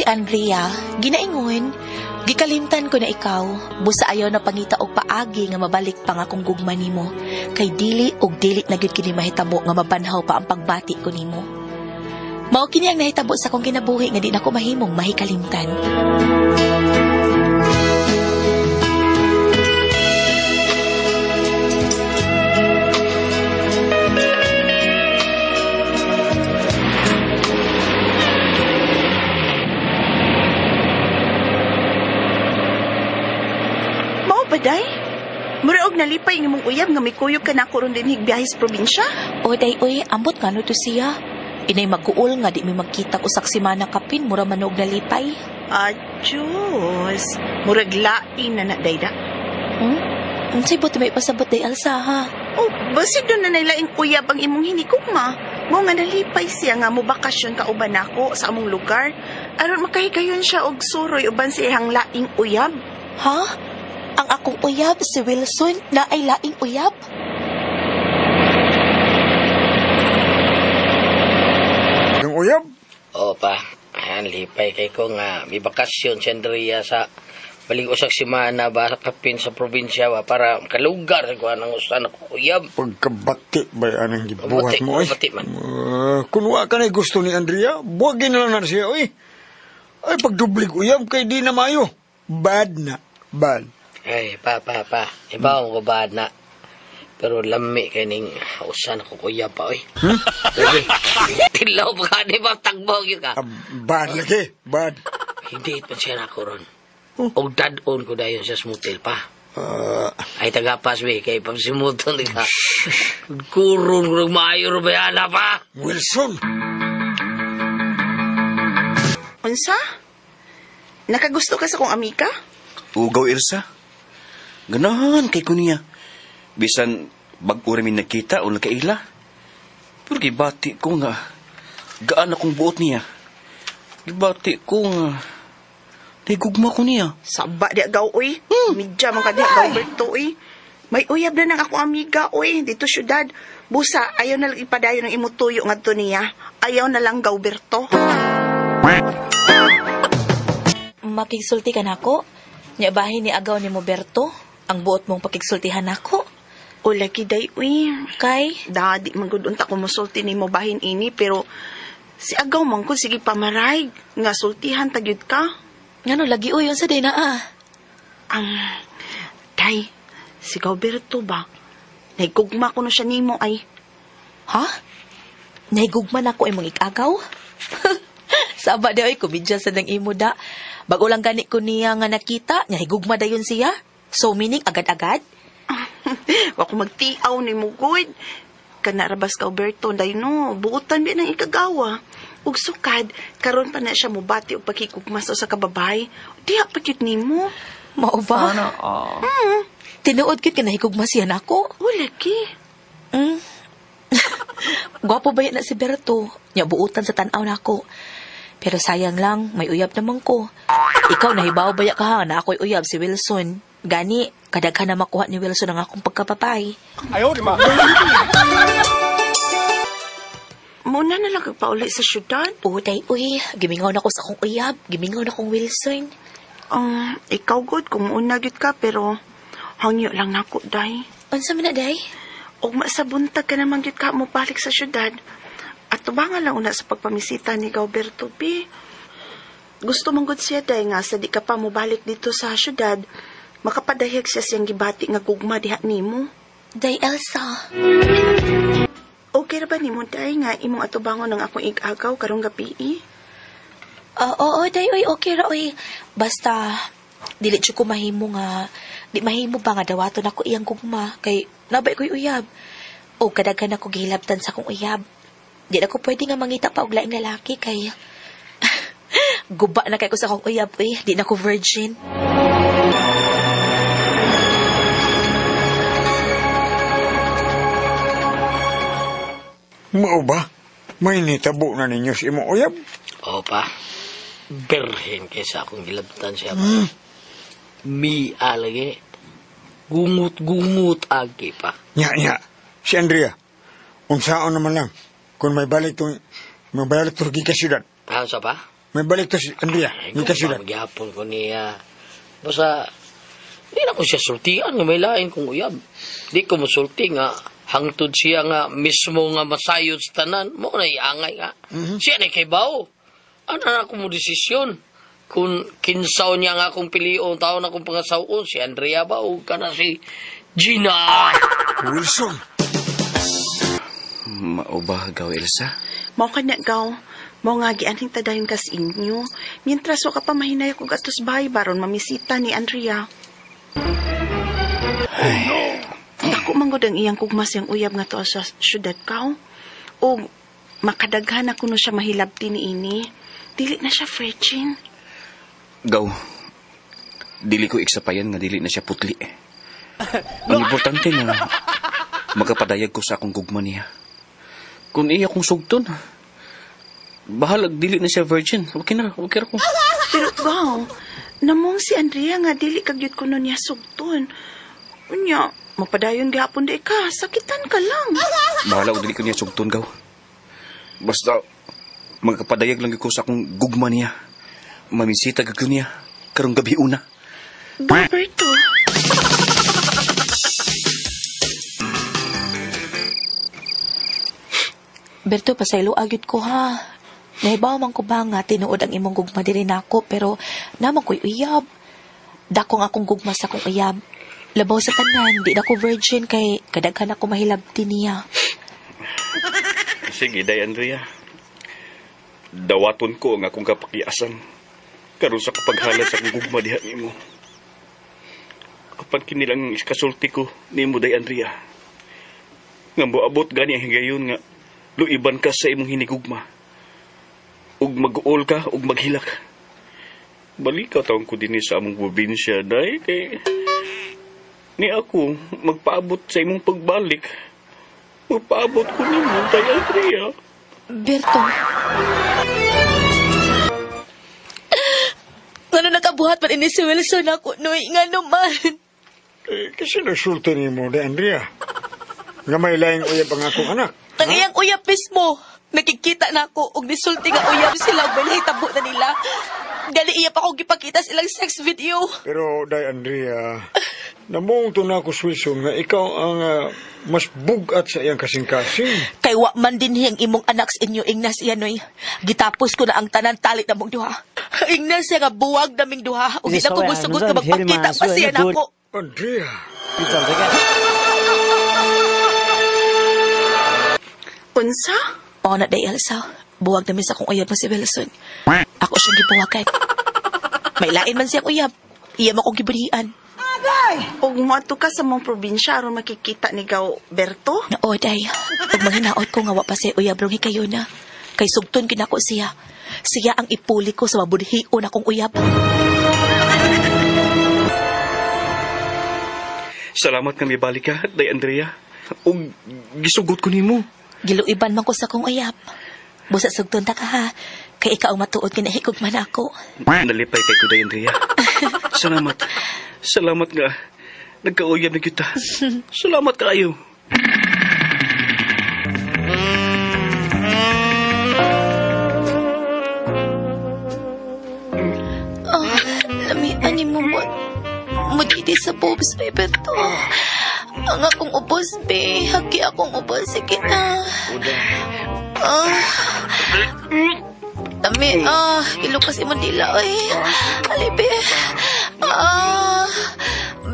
si Andrea, ginaingon, gikalimtan ko na ikaw, busa ayaw na pangita og paagi nga mabalik pa nga akong gugma nimo. Kay dili og dili na gyud kini mahitabo nga mabanhaw pa ang pagbati ko nimo. Mao kini ang nahitabo sa akong kinabuhi nga di nako mahimong mahikalimtan. Mao ba, day? Mura og nalipay ang imong uyab nga mikuyog ka na ako ron dinhig biyahe sa probinsya? O day, oy, ambot nga no to siya. Inay maguol nga di mi magkita usak semana kapin, mura man og nalipay. Diyos. Murag lain na na, day da. Unsay buot may pasabot day Elsa ha? Oh, basi doon na nailaing uyab ang imong hinikugma. Mo nga nalipay siya nga mo bakasyon ka uban nako sa among lugar. Aron makahigayon siya og suroy uban sa iyang laing uyab. Ha? Ang akong uyab si Wilson na ay laing uyab? Ang uyab? Oo pa. Ayan, lipay kay ko nga may bakasyon si Andrea sa baling usak semana ba kapin sa probinsya ba para makalugar sa kuha ng usan ako uyab. Pagkabati ba anang gibuhat Bati, mo ay? bati man. Kung wa ka na gusto ni Andrea, buwagin na lang na siya oy. Ay pagdublig uyab kay di na maayo. Bad na, bad. Ay, pa. Ibaw ko ba na. Pero lami kay ning usan ako uyab pa oy. Lagi. Tilaw pa ka di ba tagbog yun ka? Bad lagi, bad. Hindi pa siya na ako ron. Og dad-on ko dayon sa smutel pa. Ay tagapas be kay pagsimuton di ka. Kuron ko maayo ro bayana pa. Wilson. Unsa? Nakagusto ka sa kong amika? Ugaw, Elsa. Ganahan kay ko niya. Bisan bag-o rin mi nagkita o nagkaila. Pero gibati ko nga gaan akong buot niya. Gibati ko nga nahigugma ko niya. Saba di agaw, uy. Midya man ka di agaw, Berto, uy. May uyab na nang akong amiga, uy. Dito syudad. Busa, ayaw na lang ipadayon ng imutuyo ngadto niya. Ayaw na lang gaw, Berto. Makigsulti ka nako? Nya bahin ni agaw ni mo, Berto? Ang buot mong pakigsultihan nako? O lagi day, uy. Kay? Da, di man gud unta ko mosulti nimo bahin ini, pero si agaw man ko, sige pamaray. Nga sultihan tagyud ka. Ngano lagi uy, unsa day naa? Day, si Gauberto ba? Nahigugma ko no siya nimo ay. Ha? Nahigugma na ko imong ikagaw? Saba day oy, kumidya sa nang imo da. Bago lang gani ko niya nga nakita, nahigugma dayon siya. So meaning agad-agad? Wa ko magtiaw nimo gud. Kana rabas Gauberto day no, buotan bi nang ikagawa. Ug sukad, karon pa na siya mobati og pakigugma sa usa ka babae. Diha pa gyud nimo. Mao ba? Sana all. Tinuod gyud ka nahigugma siya nako. O lagi. Gwapo ba yan na si Berto? Nya buutan sa tan-aw nako. Pero sayang lang, may uyab naman ko. Ikaw nahibaw ba ya ka ha, na ako'y uyab si Wilson. Gani, kadaghan na makuha ni Wilson ang akong pagkapapay. Ayaw, di ba? Muna na lang kagpauli sa syudad. Uday, uy, gimingaw na ko sa akong uyab. Gimingaw na kong Wilson. Ikaw good, kung una gyud ka, pero hangyo lang nako, day. Unsa man na, day? Og masabuntag ka naman gyud ka mo balik sa syudad. At tubangan lang una sa pagpamisita ni Gauberto B. Gusto mong gud siya, day, nga sa di ka pa mobalik dito sa syudad, makapadayag siya siyang gibati nga gugma diha nimo. Day, Elsa. Okay ra ba nimo, day, nga imong atubangon ng akong igagaw karong gabi? Oo, day, oy, okay ra, oy. Basta, dili jud ko mahimo nga, di mahimo ba nga dawaton ako iyang gugma, kay nabay ko'y uyab. O kadaghan ako gihilabtan sa akong uyab. Di na ko pwede nga mangita pa og laing lalaki, kay guba na kay ko sa akong uyab, oy. Di na ko virgin. Mao ba? May nitabo na ninyo sa imong uyab? Oo pa. Berhen kaysa akong gilabtan siya pa. Mi alagi. Gungut-gungut agi pa. Nya, nya. Si Andrea, unsaon naman lang. Kung may balik tong, may balik tong gikas syudad. Unsa pa? May balik to si Andrea. Ay, Ni kung ka sila. magyapon ko niya. Basta, di na ko siya sultian nga may lain kong uyab. Di ko musulti nga hangtod siya nga mismo nga masayod sa tanan. Mo na iangay nga. Siya na kay bao. Ano na ako mo desisyon? Kung kinsaw niya nga akong pilion, tao na akong pangasawon, si Andrea ba o kana si Gina? Wilson. Mao ba, Gaw Elsa? Mao kanya gaw. Mao nga gianhing tadayon kas inyo. Mientras wa ka pa mahinay og atos bahay baron mamisita ni Andrea. Dako man gud ang iyang kugma siyang uyab nga tuwa sa syudad kaw. Og makadaghan na kuno siya mahilabti niini. Dili na siya virgin. Gaw, dili ko iksapayan nga dili na siya putli. Ang importante na magapadayag ko sa akong gugma niya. Kung iya kong sugton, bahalag dili na siya virgin. Okay na, okay ra ko. Pero gaw, namong si Andrea nga dili kagyud kuno niya sugton. Unya, mapadayon gihapon di ka, sakitan ka lang. Bahala og dili ko niya sugton, Gaw. Basta, magkapadayag lang gyud ko sa akong gugma niya. Mamisita gyud ko niya karong gabi una. Roberto. Berto, pasaylo agyud ko ha. Nahibaw man ko ba nga tinuod ang imong gugma diri nako pero naman ko'y uyab. Dakong akong gugma sa akong uyab. Labaw sa tanan, di na ko virgin kay kadaghan ako mahilabti niya. Sige, Day Andrea. Dawaton ko ang akong kapakiasan. Karon sa kapaghalad sa akong gugma diha nimo. Kapan kini lang kasulti ko nimo, Day Andrea. Nga moabot gani ang higayon nga luiban ka sa imong hinigugma. Ug mag-uol ka ug maghilak. Balika taon ko dinhi sa among probinsya, Day, kay ni ako magpaabot sa imong pagbalik. Magpaabot ko nimo, Day Andrea. Berto. Ngano nakabuhat man ini si Wilson ako, Noy? Ngano man? Eh, kasi nasulti ni mo, de Andrea. Nga may laing uyab ang akong anak. Ang iyang uyab mismo. Nakikita na ako og nisulti nga uyab sila og may tabo na nila. Gali iya pa akong gipakita silang sex video. Pero, Day Andrea, namong to na ako, Wilson, nga ikaw ang mas bugat sa iyang kasing-kasing. Kay wa man din hiyang imong anak sa inyo, Ignas iya, Noy. Gitapos ko na ang tanan talit na mong duha. Ignas siya nga buwag naming duha. Ug di na ko musugot nga magpakita pa siya nako. Andrea, Unsa? Oo na, Day Elsa. Buwag namin sa akong uyab na si Wilson. Ako siyang gibuwagan. May lain man siyang uyab. Iya mo akong giburian. Og moadto ka sa mong probinsya aron makikita ni Gaw Berto? Oo, Day. Ug manghinaot ko nga wa pa siya uyab rong hikayo na. Kay sugton kinako siya. Siya ang ipuli ko sa mabudhion akong uyab. Salamat nga mibalik ka, Day Andrea. Ug gisugot ko nimo. Giluiban man ko sa akong uyab. Busa sugton ta ka ha. Kay ikaw ang matuod kinahikog man ako. Nalipay kay ko, Day Andrea. Salamat. Salamat nga. Nagkauyab na kita. Salamat kaayo. Oh, lamian ni mo mo. Mudidi sa boobs, be, Berto. Ang akong ubos, be. Hagi akong ubos. Sige na. Ah. Lami, ah. Ilukas imong dila, oy. Ali, be. Ah.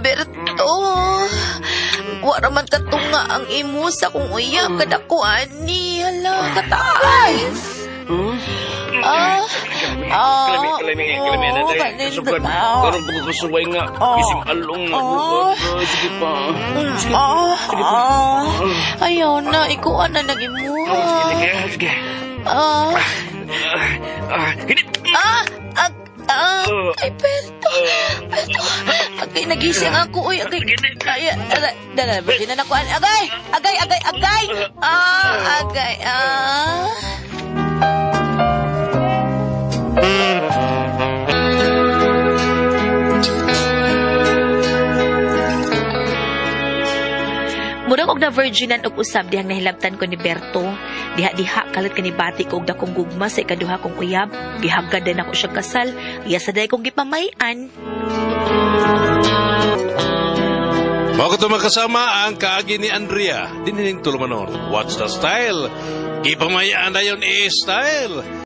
Berto. Wara man katunga ang imo sa kong uyab. Kadako, ani. Hala, kataas. Ah. Ah. Kalami, kalami, Oo, kalami. kanin Sugad. na. Karon pagkakasuway nga. Isim along nga. Oh. Sige pa. Ah, ah. Ayaw na, ikuha na nang imuha. Sige, sige. Ah, Ah, hinit. ah, ah, ah, ay, Berto, Berto, agay, nagising ako, uy, agay, ay, aray, dala, virgin na ako, agay, agay, agay, agay, ah, agay, ah. Murag og na virginan og usab dihang nahilabtan ko ni Berto. Diha-diha kalit kanibati ko og dakong gugma sa ikaduha kong uyab. Gihagad din ako siya kasal. Iya sa day kong gipamayan. Mao kato makasama ang kaagi ni Andrea. Dinining tulumanon. What's the style? Gipamayaan na yun i-style.